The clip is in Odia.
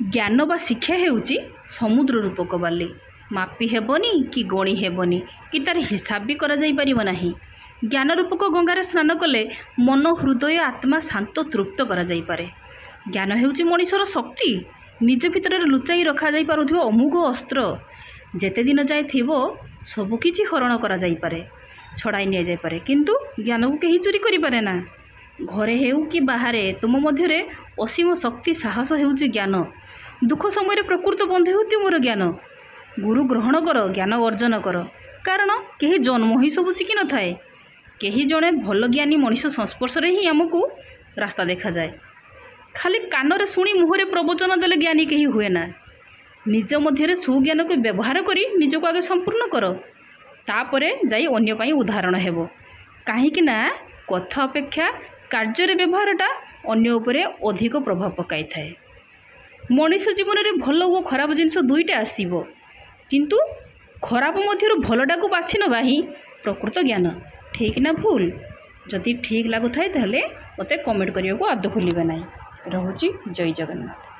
ଜ୍ଞାନ ବା ଶିକ୍ଷା ହେଉଛି ସମୁଦ୍ର ରୂପକ ବାଲି। ମାପି ହେବନି କି ଗଣି ହେବନି କି ତାର ହିସାବ ବି କରାଯାଇପାରିବ ନାହିଁ। ଜ୍ଞାନ ରୂପକ ଗଙ୍ଗାରେ ସ୍ନାନ କଲେ ମନ, ହୃଦୟ, ଆତ୍ମା ଶାନ୍ତ ତୃପ୍ତ କରାଯାଇପାରେ। ଜ୍ଞାନ ହେଉଛି ମଣିଷର ଶକ୍ତି, ନିଜ ଭିତରେ ଲୁଚାଇ ରଖାଯାଇ ପାରୁଥିବା ଅମୋଘ ଅସ୍ତ୍ର। ଯେତେ ଦିନ ଯାଏ ଥିବ ସବୁକିଛି ହରଣ କରାଯାଇପାରେ, ଛଡ଼ାଇ ନିଆଯାଇପାରେ, କିନ୍ତୁ ଜ୍ଞାନକୁ କେହି ଚୋରି କରିପାରେ ନା। ଘରେ ହେଉ କି ବାହାରେ, ତୁମ ମଧ୍ୟରେ ଅସୀମ ଶକ୍ତି ସାହସ ହେଉଛି ଜ୍ଞାନ। ଦୁଃଖ ସମୟରେ ପ୍ରକୃତ ବନ୍ଧୁ ହେଉଛି ତୁମର ଜ୍ଞାନ। ଗୁରୁ ଗ୍ରହଣ କର, ଜ୍ଞାନ ଅର୍ଜନ କର, କାରଣ କେହି ଜନ୍ମ ହିଁ ସବୁ ଶିଖିନଥାଏ। କେହି ଜଣେ ଭଲ ଜ୍ଞାନୀ ମଣିଷ ସଂସ୍ପର୍ଶରେ ହିଁ ଆମକୁ ରାସ୍ତା ଦେଖାଯାଏ। ଖାଲି କାନରେ ଶୁଣି ମୁହଁରେ ପ୍ରବଚନ ଦେଲେ ଜ୍ଞାନୀ କେହି ହୁଏ ନା। ନିଜ ମଧ୍ୟରେ ସୁଜ୍ଞାନକୁ ବ୍ୟବହାର କରି ନିଜକୁ ଆଗେ ସମ୍ପୂର୍ଣ୍ଣ କର, ତାପରେ ଯାଇ ଅନ୍ୟ ପାଇଁ ଉଦାହରଣ ହେବ। କାହିଁକି ନା କଥା ଅପେକ୍ଷା କାର୍ଯ୍ୟରେ ବ୍ୟବହାରଟା ଅନ୍ୟ ଉପରେ ଅଧିକ ପ୍ରଭାବ ପକାଇଥାଏ। ମଣିଷ ଜୀବନରେ ଭଲ ଓ ଖରାପ ଜିନିଷ ଦୁଇଟା ଆସିବ, କିନ୍ତୁ ଖରାପ ମଧ୍ୟରୁ ଭଲଟାକୁ ବାଛି ନେବା ହିଁ ପ୍ରକୃତ ଜ୍ଞାନ। ଠିକ୍ ନା ଭୁଲ? ଯଦି ଠିକ୍ ଲାଗୁଥାଏ ତାହେଲେ ମୋତେ କମେଣ୍ଟ କରିବାକୁ ଆଦୌ ଭୁଲିବେ ନାହିଁ। ରହୁଛି, ଜୟ ଜଗନ୍ନାଥ।